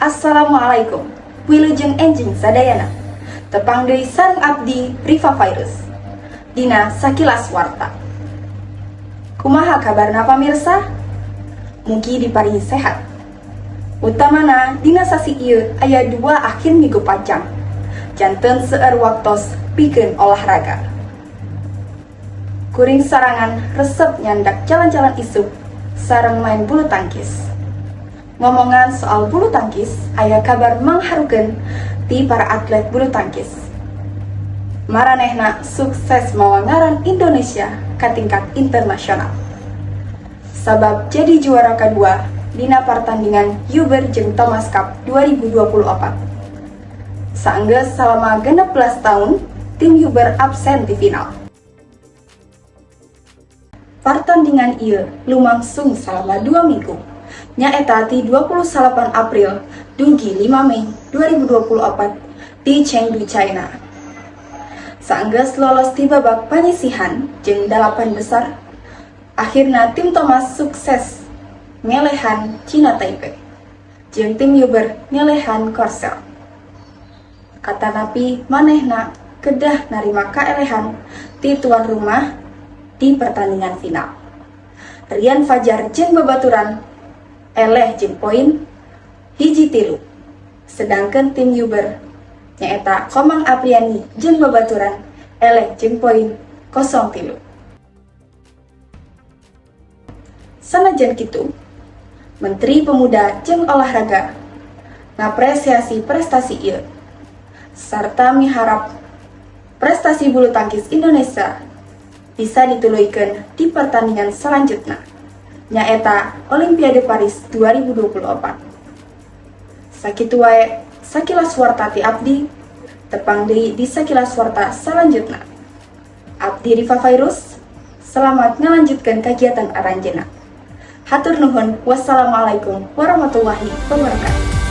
Assalamualaikum. Wilujeng enjing sadayana. Tepang deui sareng abdi, Riva Virus, dina Sakilas Warta. Kumaha kabarna, pamirsa? Mugi diparingi sehat. Utamana dina sasi ieu aya dua akhir minggu panjang. Janten seueur waktos pikeun olahraga. Kuring sorangan resep nyandak jalan-jalan isuk sareng main bulu tangkis. Ngomongan soal bulu tangkis, aya kabar mengharukan ti para atlet bulu tangkis. Maranehna sukses mawa ngaran Indonesia ke tingkat internasional. Sabab jadi juara kedua dina pertandingan Uber jeung Thomas Cup 2024. Saenggeus salama 16 tahun, tim Uber absen di final. Pertandingan ieu lumangsung selama 2 minggu, nyaeta ti 28 April dugi 5 Mei 2024 di Chengdu, China. Saenggeus lolos di babak panyisihan jeung dalapan besar, akhirna tim Thomas sukses ngelehan China Taipei, jeung tim Uber ngelehan Korsel. Katanapi manehna kedah narima kaelehan ti tuan rumah di pertandingan final. Rian Fajar jeung babaturan eleh jeung poin 1-3. Sedangkan tim Uber, nyaeta Komang Apriani jeung babaturan, eleh jeung poin 0-3. Sanajan kitu, Menteri Pemuda jeung Olahraga ngapresiasi prestasi ieu sarta miharap prestasi bulu tangkis Indonesia bisa dituluykeun di pertandingan selanjutnya, nyaeta Olimpiade Paris 2024. Sakitu wae sakilas warta ti abdi, tepang deui di sakilas warta selanjutnya. Abdi Riva Virus, selamat melanjutkan kegiatan aranjeunna. Hatur nuhun, wassalamualaikum warahmatullahi wabarakatuh.